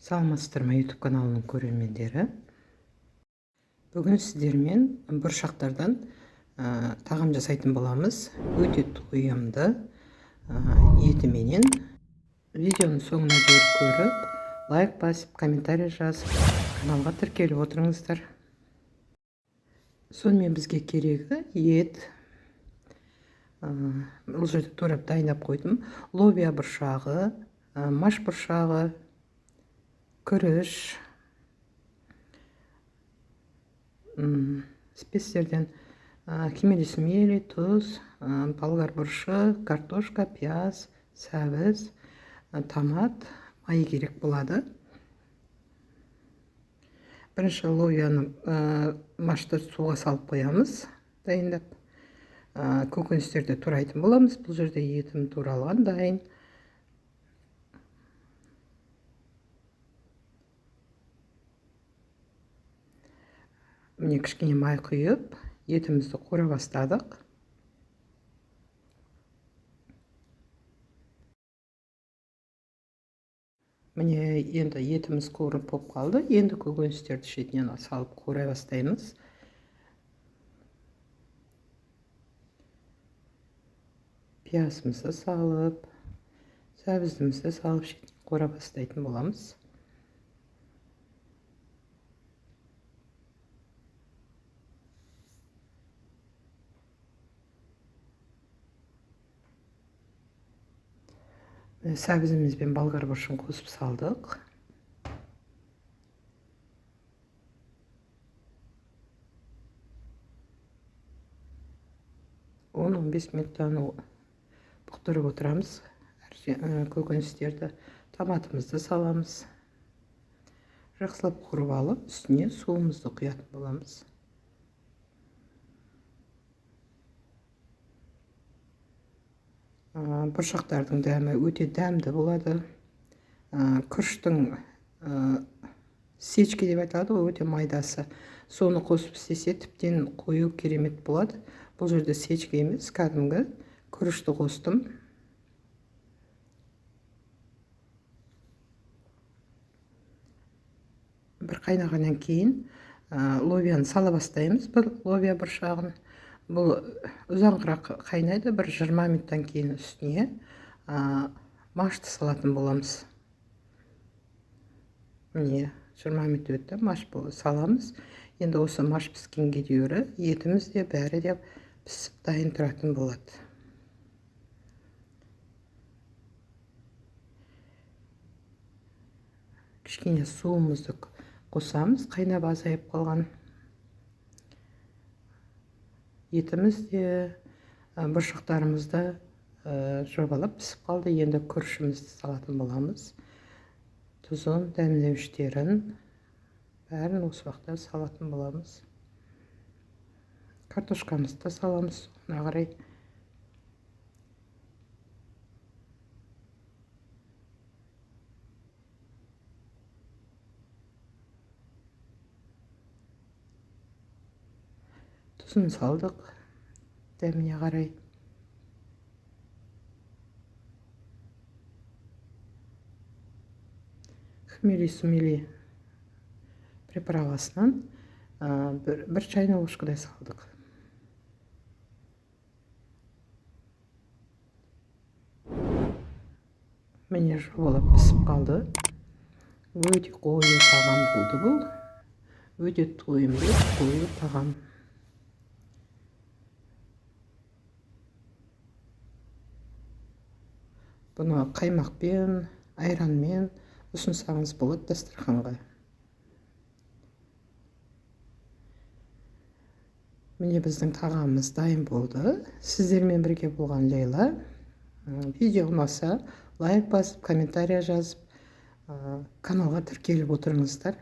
Саламатсыздар ма, YouTube каналының көрермендері! Бүгін сіздермен бұршақтардан тағам жасайтын боламыз. Өте тойымды, етіменен. Видеоның соңына дейін көріп, лайк басып, комментарий жазып, каналға тіркеліп отырыңыздар. Сонымен, бізге керегі ет. Бұл жерде турап, дайындап қойдым. Лобия бұршағы, маш бұршағы, күріш, спецтерден хмели сумели, тұз, болгар бұрышы, картошка, пияз, сәбіз, томат, май керек болады. Бірінші лобияны, машты суға салып қоямыз дайындап. Көкөністерді турайтын боламыз. Бұл жерде етім туралған, дайын. Міне, кішкене май құйып, етімізді қуыра бастадық. Міне, енді етіміз қуырып болып қалды. Енді көкөністерді шетінен салып қуыра бастаймыз. Пиязымызды салып, сәбізімізді салып, шетінен қуыра бастайтын боламыз. Сәбізіміз бен болгар бұрышын қосып салдық. 10-15 минуттан бұқтырып отырамыз көкөністерді. Томатымызды саламыз. Жақсылап қуырып алып, үстіне суымызды құятын боламыз. Бұршақтардың дәмі өте дәмді болады. Күріштің сечки деп айтылады ғой, өте майдасы, соны қосып істесе, тіптен қою, керемет болады. Бұл жерде сечка емес, кәдімгі күрішті қостым. Бір қайнағаннан кейін лобияны сала бастаймыз, бір лобия бұршағын. Бұл ұзағырақ қайнайды. Бір 20 минуттан кейін үстіне машты салатын боламыз. Міне, 20 минут өтті, маш саламыз. Енді осы маш піскенге дейін етіміз де, бәрі де пісіп, дайын тұратын болады. Кішкене суымызды қосамыз, қайнап азайып қалған. Етіміз де, бұршақтарымыз да жобалап пісіп қалды. Енді күрішімізді салатын боламыз. Тұзын, дәмдеуіштерін, бәрін осы уақытта салатын боламыз. Картошкамызды да саламыз соңына қарай. Тұзын салдық дәміне қарай. Хмели сумели приправасынан бір чайный ложкадай салдық. Міне, жобалап пісіп қалды. Өте қою тағам болды бұл, өте тойымды, қою тағам. Бұны қаймақпен, айранмен ұсынсаңыз болады дастарханға. Міне, біздің тағамымыз дайын болды. Сіздермен бірге болған Лейла. Видео ұнаса, лайк басып, комментарий жазып, каналға тіркеліп отырыңыздар.